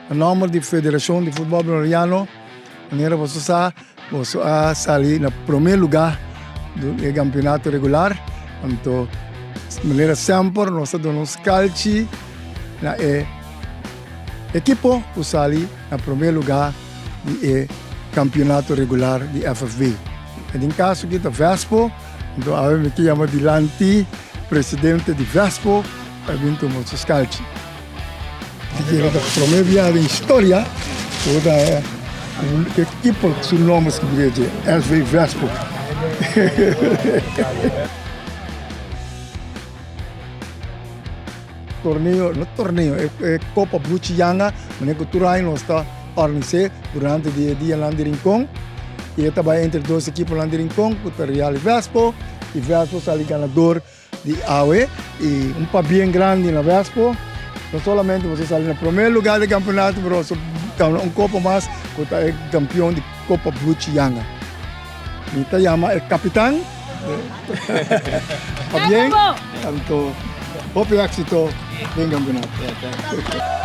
Na nòmber di Federashon di Futbòl Boneriano, manera boso sa, boso a sali na promé lugá den e kampionato regular. Anto, manera semper nos ta duna un skalchi na e ekipo ku sali na promé lugá di e kampionato regular di FFB. Den kaso aki ta Vespo, anto awe mi ke yama dilanti presidente di Vespo pa e bin tuma su skalchi. Sikiera ta prome bia den historia ku ta un ekipo su nomber skibí dje, SV Vespo. Torneo, no torneo, e Kopa Buchi Yanga, manera ku tur aña nos ta organis'é durante di e dianan di Rincon. I e ta bai entre dos ekiponan di Rincon ku ta Real i Vespo, i Vespo sali ganador. Di awe y un pabien grandi na Vespo. No solamente boso sali na primer lugar di campeonato, pero boso gana un copa mas cu ta e campeon di Copa Bluchi Yanga. Mi ta yama e capitan. Pabien, tanto hopi exito den campeonato.